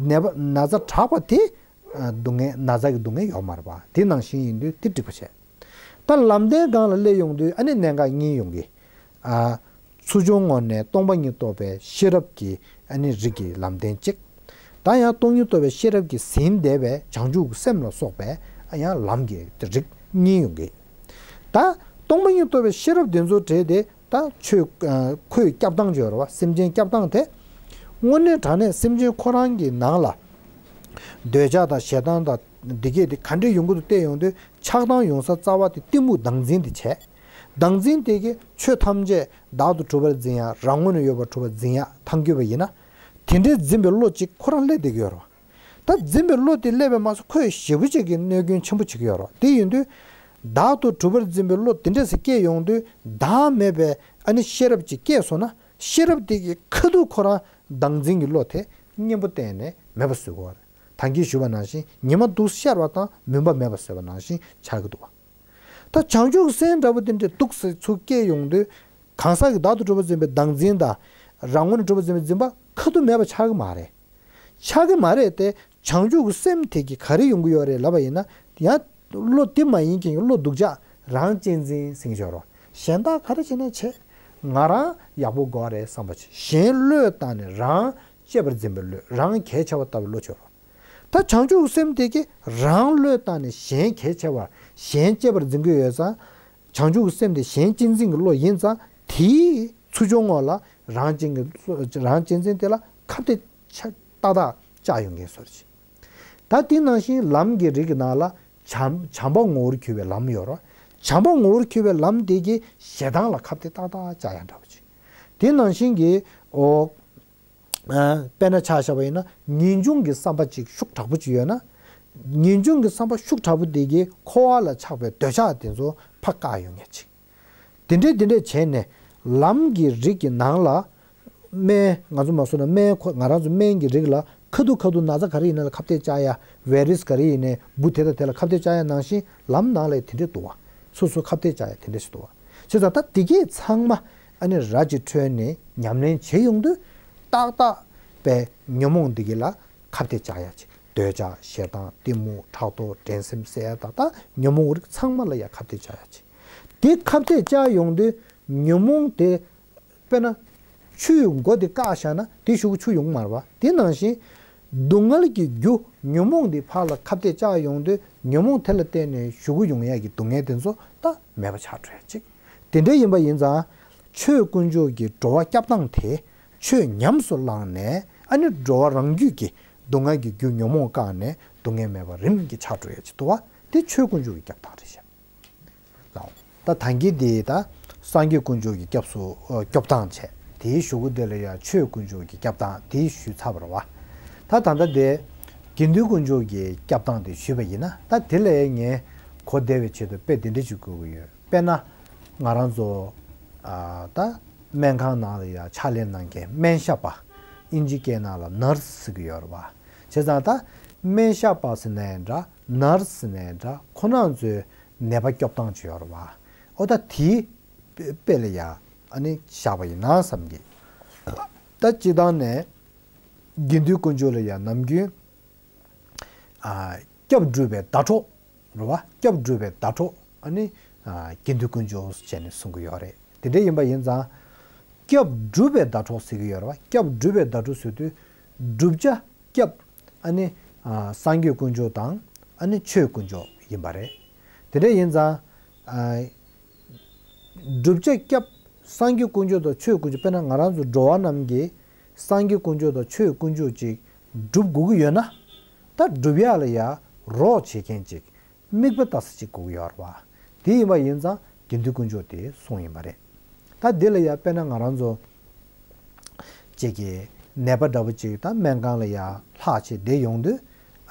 ནད་པ་ན་ཚ་དྲག་པ་དེ་སྡུག་བསྔལ་ན་ཚ་གི་སྡུག་བསྔལ་ཡོད་མ་རེད་བ། དེ་ནང་བཞིན་ཡིན་དུས་དེ་འགྲིག་པ་བྱས། ད་ལམ་བདེན་སྒང་ལ་སླེབས་ཡོང་དུས་ཨ་ནི་གནད་འགག་གཉིས་ཡོང་གི། ཨ། ཚུར་བྱུང་ངོས་ནས་སྟོང་པ་ཉིད་རྟོགས་པའི་ཤེས་རབ་ཀྱི་ཨ་ནི་རིགས་ཀྱི་ལམ་བདེན་གཅིག་ད་ཡང་སྟོང་ཉིད་རྟོགས་པའི་ཤེས་རབ་ཀྱིས་ཟིན་བསྡད་པའི་བྱང་ཆུབ་ཀྱི་སེམས་ལ་སོགས་པའི་ཨ་ཡང་ལམ་གྱི་རིགས་གཉིས་ཡོང་གི། ད་སྟོང་པ་ཉིད་རྟོགས་པའི་ཤེས་རབ་དེ་ཚོ་བྲལ་ཏེ། ད་ཆོས་ཨ་ཁོའི་སྐྱབས་སྟངས་ཅིག་ཡོད་རེད་བ། སེམས་ཅན་སྐྱབས་སྟངས་དེ། དངོས་གནས་དྲང་གནས་སེམས་ཅན་ཁོ་རང་གི་ནང་ལ་འདོད་ཆགས་དང་ཞེ་སྡང་དང་འདི་གས་དེ་ག་འདྲས་ཡོང་གི་འདུག་བལྟས་ཡོང་དུས། ཆགས་སྡང་ཡོང་ས་རྩ་བ་དེ་གཏི་མུག་བདག་འཛིན་དེ་བྱས། བདག་འཛིན་དེ་གིས་ཆོས་ཐམས་ཅད་བདག་ཏུ་གྲུབ་པར་འཛིན་ཡ། རང་ངོས་ནས་ཡོད་པར་གྲུབ་པར་འཛིན་ཡ་ཐང་རྒྱུས་པ་ཡིན་ན། དེ་འདྲའི་འཛིན་པའི་བློ་གཅིག་ཁོ་རང་སླེབས་བསྡད་ཀྱི་ཡོད་རེད་བ། ད་འཛིན་པའི་བློ་དེ་སླེབས་པས་མ་ཚད་ཁོས་ཞེ་པོ་ཅིག་གི་གནོད་སྐྱོན་ཆེན་པོ་བྱེད་ཀྱི་ཡོད་རེད་བ། དེ་ཡིན་དུས། བདག་ཏུ་གྲུབ་པར་འཛིན་པའི་བློ་དེ་འདྲ་ཞིག་སྐྱེས་ཡོང་དུས། བདག་མེད་པའི་ཨ་ནི་ཤེས་རབ་ཅིག་སྐྱེས་སོང་ན། ཤེས་རབ་དེ་གིས་ཁ་ཐུག་ཁོ་རང་བདག་འཛིན་གྱི་བློ་དེ་གཉེན་པོ་བསྟེན་ནས་མེད་པ་བཟོ་དགོས་པ་རེད། ད་གིན་ཞུས་པ་ནང་བཞིན་ཉི་མ་འདུག་ཤར་བ་དང་མུན་པ་མེད་པ་བཟོས་པ་ནང་བཞིན་ཆགས་ཀྱི་འདུག་བ། ད་བྱང་ཆུབ་སེམས་འདྲ་པོ་དེ་འདྲས་འདུག་སེ་ཚུར་སྐྱེས་ཡོང་དུས། གང་ཟག་གི་བདག་ཏུ་གྲུབ་པར་འཛིན་པའི་བདག་འཛིན་དང་། རང་ངོ་ནས་གྲུབ་པར་འཛིན་པའི་འཛིན་པ་ཁ་ཐུག་མེད་པ་ཆགས་ཀྱི་མ་རེད། ཆགས་ཀྱི་མ་རེད་དེ། བྱང་ཆུབ་ཀྱི་སེམས་དེ་གིས་ག་རེ་ཡོང་གི་ཡོད་རེད་ལབ་པ་ཡིན་ན། ཡང་བློ་དེ་མ་ཡིན་མཁན་གྱི་བློ་སྡུག་ཅག་རང་གཅེས་འཛིན་ཟེར་གྱི་ཡོད་རེད། གཞན་དག་ག་རེ་བྱས་ན་བྱེད། ང་རང་ཡག་པོ་དགོས་རེད་བསམ་པ་བྱེད། གཞན་བློས་བཏང་ནས་རང་གཅེས་པར་འཛིན་པའི་བློས། རང་གལ་ཆེ་བ་ལྟ་བུའི་བློ་བྱེད་རོགས། ད་བྱང་ཆུབ་ཀྱི་སེམས་དེ་གིས་རང་བློས་བཏང་ནས་གཞན་གལ་ཆེ་བར། གཞན་གཅེས་པར་འཛིན་གྱི་ཡོད་ཙང་། བྱང་ཆུབ་ཀྱི་སེམས་དེ་གཞན་གཅེས་འཛིན་གྱི་བློ་ཡིན་ཙང་། དེའི་ཚུར་བྱུང་ངོ་ལ་རང་གཅེས་ཀྱི། རང་གཅེས་འཛིན་དེ་ལ་ཁ་གཏད་ཆ་ཏག་ཏག་བཅག་ཡོང་མཁན་བཟོ་འདྲ་ཅིག། ད་དེ་ནང་བཞིན་ལམ་གྱི་རིགས་ཀྱི་ནང་ལ་བྱམས། བྱམས་པ་ངོ་བོར་གྱུར་པའི་ལམ་ཡོད་རེད། བྱམས་པ་ངོ་བོར་གྱུར་པའི་ལམ་དེ་གིས་ཞེ་སྡང་ལ་ཁ་གཏད་ཏག་ཏག་བཅག་ཡ་འདྲ་པོ་ཅིག། དེ་ནང་བཞིན་གྱི། ཨོ། ཨ། དཔེར་ན་ཆ་བཞག་པ་ཡིན་ན། ངེས་འབྱུང་གི་བསམ་པ་ཅིག་ཤུགས་དྲག་པོ་ཅིག་ཡོད་ན། ངེས་འབྱུང་གི་བསམ་པ་ཤུགས་དྲག་པོ་དེ་གིས་འཁོར་བ་ལ་ཆགས་པའི་འདོད་ཆགས་དེ་ཚོ་ཕར་བཀག་ཡོང་མཁན་ཅིག། དེ་འདྲས་དེ་འདྲས་བྱས་ནས། ལམ་གྱི་རིགས་ཀྱི་ནང་ལ། སྨན། ང་ཚོ་མ་སོང་ན་སྨན་ཁོ། ང་རང་ཚོ་སྨན་གྱི་རིགས་ལ་ཁ་ཐུག་ཁ་ཐུག་ན་ཚ་ག་རེ་ཡིན་ན་ལ་ཁ་གཏད་བཅག་ཡ། བའི་རུ་སི་ག་རེ་ཡིན་ནའི་འབུ་དེ་དང་དེ་ལ་ཁ་གཏད་བཅག་ཡ་ནང་བཞིན་ལམ་ནང་ལ་དེ་འདྲས་འདུག་བ། སོ་སོ་ཁ་གཏད་བཅག་ཡ་དེ་འདྲས་ཞིག་འདུག་བ། བྱས་ཙང་ད་དེ་གས་ཚང་མ་ཨ་ནི་ར་ཅིག་འཕྲོད་ནས་ཉམས་ལེན་བྱེད་ཡོང་དུས། ཏག་ཏག་པའི་ཉོན་མོངས་འདི་གས་ལ་ཁ་གཏད་བཅག་ཡ་ཅིག། འདོད་ཆགས། ཞེ་སྡང་། གཏི་མུག། ཕྲག་དོག། འགྲན་སེམས་ཟེར་ཡ་ད་ལྟ་ཉོན་མོངས་རིགས་ཚང་མ་ལ་ཡ་ཁ་གཏད་བཅག་ཡ་ཅིག། དེ་ཁ་གཏད་བཅག་ཡོང་དུས་ཉོན་མོངས་དེ། དཔེར་ན། ཆུའི་མགོ་དེ་བཀག་བཞག་ན་དེའི་གཞུག་གུ་ཆུ་ཡོང་གི་མ་རེད་པ། དེ་ནང་བཞིན། སྡུག་བསྔལ་གྱི་རྒྱུ་ཉོན་མོངས་དེ་ཕར་ལ་ཁ་གཏད་བཅག་ཡོང་དུས། ཉོན་མོངས་དེ་ལ་བརྟེན་ནས་གཞུག་གུ་ཡོང་ཡ་གི་སྡུག་བསྔལ་དེ་ཚོ་ད་མེད་པ་ཆགས་འགྲོ་ཡ་ཅིག། དེ་འདྲ་ཡིན་པ་ཡིན་ཙང་། ཆོས་དཀོན་མཆོག་གི་འགྲོ་བ་སྐྱབས་སྟངས་དེ། ཆོས་ཉམས་སུ་བླངས་ནས། ཨ་ནི་འགྲོ་བ་རང་རྒྱུད་ཀྱི་སྡུག་བསྔལ་གྱི་རྒྱུ་ཉོན་མོངས་བཀག་ནས་སྡུག་བསྔལ་མེད་པ་རིམ་གྱིས་ཆགས་འགྲོ་ཡ་ཅིག་འདུག་བ། དེ་ཆོས་དཀོན་མཆོག་གི་སྐྱབས་སྟངས་རེད་ཤག། ལའོ། ད་ད་གིན་དེ་ད་སངས་རྒྱས་དཀོན་མཆོག་གི་སྐྱབས་སུ། ཨ། སྐྱོབ་སྟངས་བྱས། དེའི་གཞུག་གུ་དེ་ལ་ཡང་ཆོས་དཀོན་མཆོག་གི་སྐྱོབ་སྟངས་དེ་ཞུས་ཚར་བ་རེད་བ། ད་ད་ལྟ་དེ་དགེ་འདུན་དཀོན་མཆོག་གི་སྐྱོབ་སྟངས་དེ་ཞུས་པ་ཡིན་ན། ད་དེ་ལ་ངས་གོ་བདེ་བའི་ཆེད་དུ་དཔེ་དེ་འདྲ་ཞིག་བཀོད་ཀྱི་ཡོད། དཔེར་ན། ང་རང་ཚོ། ཨ། ད་སྨན་ཁང་ནང་ལ་ཡང་ཕྱག་ལས་གནང་མཁན་སྨན་ཞབས་པ། ཨིན་ཇི་སྐད་ནང་ལ་ནར་སི་ཟེར་གྱི་ཡོད་རེད་བ། བྱས་ཙང་ད་སྨན་ཞབས་པ་ཟེར་ནའི་འདྲ། ནར་སི་ཟེར་ནའི་འདྲ། ཁོ་རང་ཚོའི་ནད་པ་སྐྱོབ་སྟངས་ཅིག་ཡོད་རེད་བ། ཨོ། ད་དེའི་དཔེ་ལ་ཡ། ཨ་ནི་བཞག་པ་ཡིན་ན་བསམ་གྱི། ད་སྤྱིར་བཏང་ནས་དགེ་འདུན་དཀོན་མཆོག་ལ་ཡ་ནམ་རྒྱུན། ཨ། སྐྱབས་སྒྲུབ་པའི་ཟླ་གྲོགས་རེད་བ། སྐྱབས་སྒྲུབ་པའི་ཟླ་གྲོགས། ཨ་ནི། ཨ། དགེ་འདུན་དཀོན་མཆོག་ཟེར་ནས་གསུང་གི་ཡོད་རེད། དེ་འདྲ་ཡིན་པ་ཡིན་ཙང་། སྐྱབས་སྒྲུབ་པའི་ཟླ་གྲོགས་ཟེར་གྱི་ཡོད་རེད་བ། སྐྱབས་སྒྲུབ་པའི་ཟླ་གྲོགས་ཟེར་དུས། བསྒྲུབ་བྱ་སྐྱབས། ཨ་ནི། ཨ། སངས་རྒྱས་དཀོན་མཆོག་དང་། ཨ་ནི་ཆོས་དཀོན་མཆོག་ཡིན་པ་རེད། དེ་འདྲ་ཡིན་ཙང་། ཨ། བསྒྲུབ་བྱ་སྐྱབས། སངས་རྒྱས་དཀོན་མཆོག་དང་ཆོས་དཀོན་མཆོག། དཔེར་ན་ང་རང་ཚོ་འགྲོ་བ་རྣམས་ཀྱིས་སངས་རྒྱས་དཀོན་མཆོག་དང་ཆོས་དཀོན་མཆོག་ཅིག་སྒྲུབ་དགོས་ཀྱི་ཡོད་ན། ད་སྒྲུབ་ཡག་ལ་ཡ་རོགས་བྱེད་མཁན་ཅིག། མིག་དཔེ་ལྟ་ས་ཅིག་དགོས་ཀྱི་ཡོད་རེད་བ། དེ་ཡིན་པ་ཡིན་ཙང་དགེ་འདུན་དཀོན་མཆོག་དེ་གསུངས་ཡིན་པ་རེད། ད་འདི་ལ་ཡ་དཔེར་ན་ང་རང་ཚོ་ཅིག་གི་ནད་པ་འདྲ་པོ་ཅིག་ད་སྨན་ཁང་ལ་ཡ་ལྷག་བྱས་བསྡད་ཡོང་དུས།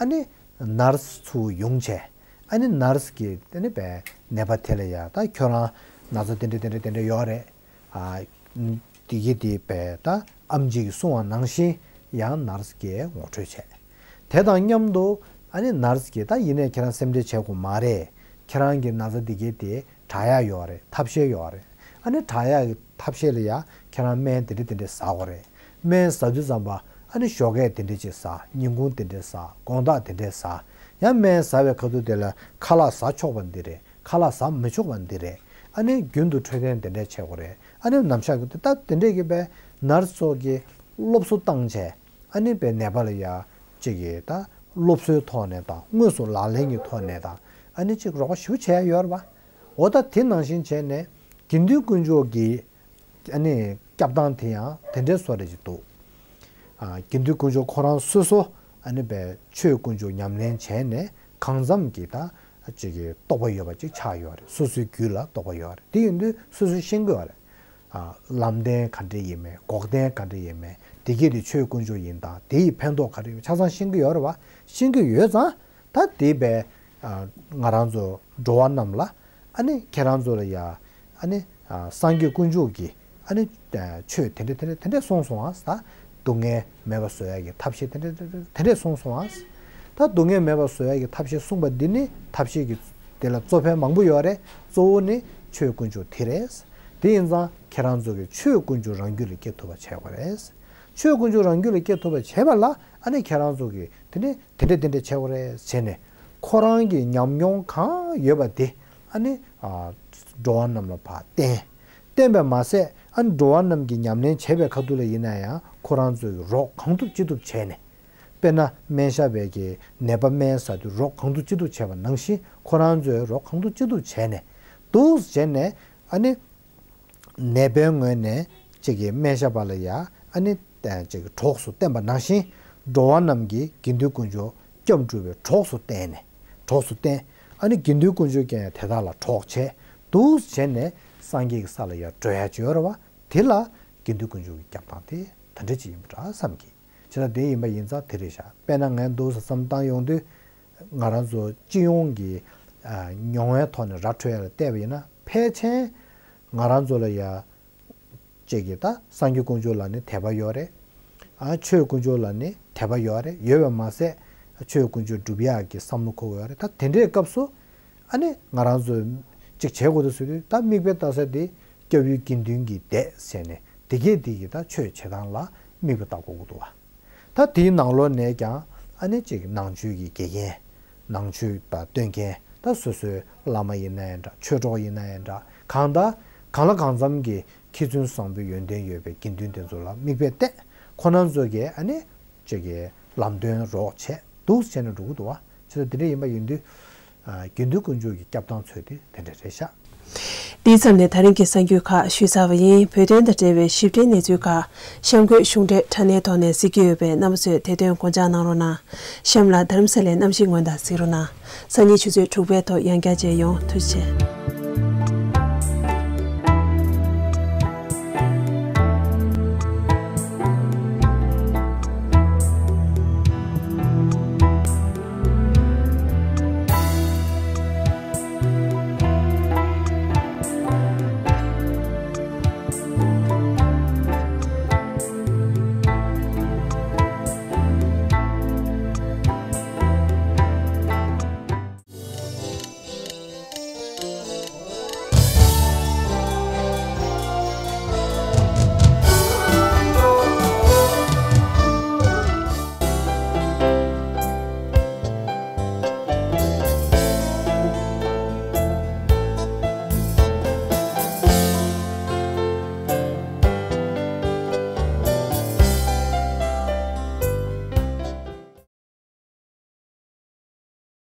ཨ་ནི་ནར་སི་ཚུར་ཡོང་བྱས། ཨ་ནི་ནར་སི་གིས་དེ་ནི་བས་ནད་པ་དེ་ལ་ཡ། ད་ཁྱོད་རང་ན་ཚ་དེ་འདྲ་དེ་འདྲ་དེ་འདྲ་ཡོད་རེད། ཨ། དེ་གི་དེ་བས་ད་ཨེམ་ཆི་གིས་གསུངས་པ་ནང་བཞིན་ཡང་ནར་སི་གིས་ངོ་སྤྲོད་བྱས། དེ་དང་མཉམ་དུ། ཨ་ནི་ནར་སི་གིས་ད་ཡིན་ནའི་ཁྱེད་རང་སེམས་ཁྲལ་བྱེད་དགོས་མ་རེད། ཁྱེད་རང་གི་ན་ཚ་འདི་གའི་དེ་དྲག་ཡག་ཡོད་རེད། ཐབས་ཤེས་ཡོད་རེད། ཨ་ནི་དྲག་ཡག་གི་ཐབས་ཤེས་ལ་ཡ་ཁྱེད་རང་སྨན་དེ་འདྲ་དེ་འདྲ་ཟ་དགོས་རེད། སྨན་ཟ་དུས་ཙམ་པ་ཨ་ནི་ཞོགས་ཀས་དེ་འདྲ་ཅིག་ཟ། ཉིན་གུང་དེ་འདྲ་ཟ། དགོང་དག་དེ་འདྲ་ཟ། ཡང་སྨན་ཟ་བའི་ཁ་ཐུག་དེ་ལ་ཁ་ལག་ཟ་ཆོག་པ་འདི་རེད། ཁ་ལག་ཟ་མི་ཆོག་པ་འདི་རེད། ཨ་ནི་རྒྱུན་དུ་འཕྲོད་བསྟེན་དེ་འདྲ་བྱེད་དགོས་རེད། ཨ་ནི་ནམ་ཞག་གི་ད་དེ་འདྲས་ཀྱི་བས་ནར་སི་ཚོ་གིས་སློབ་གསོ་བཏང་བྱས། ཨ་ནི་བས་ནད་པ་ལ་ཡ་ཅིག་གིས་ད་སློབ་གསོའི་ཐོག་ནས་དང་། དངོས་སུ་ལག་ལེན་གྱི་ཐོག་ནས་དང་། ཨ་ནི་ཅིག་རོགས་པ་ཞེ་པོ་བྱས་ཡོད་རེད་པ། འོ། ད་དེ་ནང་བཞིན་བྱས་ནས་དགེ་འདུན་དཀོན་མཆོག་གི། ཨ་ནི་སྐྱབས་སྟངས་དེ་ཡང་དེ་འདྲའི་བཟོ་འདྲ་ཅིག་འདུག། ཨ། དགེ་འདུན་དཀོན་མཆོག་ཁོ་རང་སོ་སོ། ཨ་ནི་བས་ཆོས་དཀོན་མཆོག་ཉམས་ལེན་བྱས་ནས་གང་འཚམ་གྱི་ད་ཅིག་གི་རྟོགས་པ་ཡོད་པ་ཅིག་ཆགས་ཡོད་རེད། སོ་སོའི་རྒྱུད་ལ་རྟོགས་པ་ཡོད་རེད། དེ་ཡིན་དུས་སོ་སོས་ཤེས་ཀྱི་ཡོད་རེད། ཨ། ལམ་བདེན་ག་འདྲ་ཡིན་མིན། འགོག་བདེན་ག་འདྲ་ཡིན་མིན། དེ་གས་དེ་ཆོས་དཀོན་མཆོག་ཡིན་སྟངས། དེ་ཡི་ཕན་ཐོགས་ག་རེ་ཡོད་ཆ་ཚང་ཤེས་ཀྱི་ཡོད་རེད་པ། ཤེས་ཀྱི་ཡོད་ཙང་། ད་དེ་བས། ཨ། ང་རང་ཚོ་འགྲོ་བ་རྣམས་ལ། ཨ་ནི་ཁྱེད་རང་ཚོ་ལ་ཡ། ཨ་ནི། ཨ། སངས་རྒྱས་དཀོན་མཆོག་གིས། ཨ་ནི། ཨ། ཆོས་དེ་འདྲ་དེ་འདྲ་དེ་འདྲ་གསུངས་སོང་ཨ། ད་སྡུག་བསྔལ་མེད་པ་བཟོ་ཡ་གི་ཐབས་ཤེས་དེ་འདྲ་དེ་འདྲ་དེ་འདྲ་གསུངས་སོང་ཨ། ད་སྡུག་བསྔལ་མེད་པ་བཟོ་ཡ་གི་ཐབས་ཤེས་གསུངས་པ་འདི་ནི། ཐབས་ཤེས་ཀྱི་དེ་ལ་གཙོ་ཕལ་མང་པོ་ཡོད་རེད། གཙོ་བོ་ནི་ཆོས་དཀོན་མཆོག་དེ་རེད། དེ་ཡིན་ཙང་ཁྱེད་རང་ཚོ་གིས་ཆོས་དཀོན་མཆོག་རང་རྒྱུད་ལ་སྐྱེ་ཐུབ་པ་བྱེད་དགོས་རེད། ཆོས་དཀོན་མཆོག་རང་རྒྱུད་ལ་སྐྱེ་ཐུབ་པ་བྱེད་པ་ལ་ཨ་ནི་ཁྱེད་རང་ཚོ་གིས་དེ་ནི་དེ་འདྲ་དེ་འདྲ་བྱེད་དགོས་རེད་བྱས་ནས། ཁོ་རང་གི་ཉམས་མྱོང་གང་ཡོད་པ་དེ་ཨ་ནི་ཨ་འགྲོ་བ་རྣམས་ལ་ཕར་བསྟན། བསྟན་པ་མ་ཟད་ཨ་ནི་འགྲོ་བ་རྣམས་ཀྱིས་ཉམས་ལེན་བྱེད་པའི་ཁ་ཐུག་ལ་ཡིན་ན་ཡང་ཁོ་རང་ཚོ་གིས་རོགས་གང་ཐུབ་ཅི་ཐུབ་བྱས་ནས། དཔེར་ན་སྨན་ཞབས་པས་ཀྱི་ནད་པ་སྨན་ཟ་དུས་རོགས་གང་ཐུབ་ཅི་ཐུབ་བྱས་པ་ནང་བཞིན་ཁོ་རང་ཚོས་རོགས་གང་ཐུབ་ཅི་ཐུབ་བྱས་ནས་འདུག་བྱས་ནས། ཨ་ནི་ནད་པའི་ངོས་ནས་ཅིག་གི་སྨན་ཞབས་པ་ལ་ཡ་ཨ་ནི་ཅིག་གི་གྲོགས་སུ་བསྟེན་པ་ནང་བཞིན། འགྲོ་བ་རྣམས་ཀྱིས་དགེ་འདུན་དཀོན་མཆོག་སྐྱབས་སྒྲུབ་པའི་གྲོགས་སུ་བསྟེན་ནས། གྲོགས་སུ་བསྟེན། ཨ་ནི་དགེ་འདུན་དཀོན་མཆོག་ཀྱང་དེ་དག་ལ་གྲོགས་བྱས། འདུག་བྱས་ནས་སངས་རྒྱས་ཀྱི་ས་ལ་ཡ་འགྲོ་ཡ་ཅིག་ཡོད་རེད་བ། དེ་ལ་དགེ་འདུན་དཀོན་མཆོག་གི་སྐྱབས་སྟངས་དེ་དེ་འདྲ་ཅིག་ཡིན་པ་འདྲ་བསམ་གྱི། བྱས་ཙང་དེ་ཡིན་པ་ཡིན་ཙང་དེ་རེད་ཤག་དཔེར་ན་ངས་འདུག་སེ་བསམ་བློ་བཏང་ཡོང་དུས། ང་རང་ཚོ་སྤྱི་ཡོངས་ཀྱི་ཨ་མྱོང་བའི་ཐོག་ནས་ར་འཕྲོད་ཡ་ལ་བལྟས་པ་ཡིན་ན་ཕལ་ཆེར་ང་རང་ཚོ་ལ་ཡ་ཅིག་གི་ད་སངས་རྒྱས་དཀོན་མཆོག་ལ་ནི་དད་པ་ཡོད་རེད། ཨ་ཆོས་དཀོན་མཆོག་ལ་ནི་དད་པ་ཡོད་རེད། ཡོད་པ་མ་ཟད་ཆོས་དཀོན་མཆོག་སྒྲུབ་ཡག་གི་བསམ་བློ་འཁོར་གྱི་ཡོད་རེད། ད་དེ་འདྲའི་སྐབས་སུ་ཨ་ནི་ང་རང་ཚོ་ཅིག་བྱེད་དགོས་འདུག་ཟེར་དུས་ད་མིག་དཔེ་ལྟ་ས་དེ་སྐྱབས་ཡུལ་དགེ་འདུན་གྱི་སྡེ་ཟེར་ནས་དེ་གས་དེ་གི་ད་ཆོས་བྱེད་སྟངས་ལ་མིག་དཔེ་ལྟ་དགོས་ཀྱི་འདུག་བ། ད་དེའི་ནང་ལོགས་ནས་ཀྱང་ཨ་ནི་ཅིག་ནང་ཆོས་ཀྱི་དགེ་རྒན། ནང་ཆོས་པ་སྟོན་མཁན་ད་སོ་སོའི་བླ་མ་ཡིན་ན་ཡང་འདྲ། ཆོས་གྲོགས་ཡིན་ན་ཡང་འདྲ། གང་ལྟར་གང་ལ་གང་འཚམ་གྱི་མཁས་བཙུན་བཟང་པོའི་ཡོན་ཏན་ཡོད་པའི་དགེ་འདུན་དེ་ཚོ་ལ་མིག་དཔེ་བལྟས། ཁོ་རང་ཚོ་གིས་ཨ་ནི་ཅིག་གི་ལམ་སྟོན་རོགས་བྱས་འདུག་བྱས་ནས་འགྲོ་གི་འདུག་བ། བྱས་ཙང་དེ་འདྲ་ཡིན་པ་ཡིན་དུས། ཨ་དགེ་འདུན་དཀོན་མཆོག་གི་སྐྱབས་སྟངས་ཚོ་དེ་དེ་འདྲ་རེད་ཤག་འདིའི་མཚམས་ནས་ད་རིང་གི་གསར་འགྱུར་ཁག་ཞུས་ཚར་བ་ཡིན། བོད་དོན་དང་འབྲེལ་བའི་ཞིབ་ཕྲའི་གནས་ཚུལ་ཁག་གཤམ་འཁོད་གཞུང་འབྲེལ་དྲ་གནས་ཐོག་ནས་གཟིགས་རྒྱུ་ཡོད་པས་རྣམ་པ་ཚོས་དེ་དོན་དགོངས་འཇགས་གནང་རོགས་གནང་། གཤམ་ལ་རྡ་རམ་ས་ལའི་གནམ་གཤིས་སྔོན་དང་གཟིགས་རོགས་གནང་། སང་ཉིན་ཆུ་ཚོད་དྲུག་པའི་ཐོག་ཡང་བསྐྱར་མཇལ་ཡོང་། ཐུགས་རྗེ་ཆེ།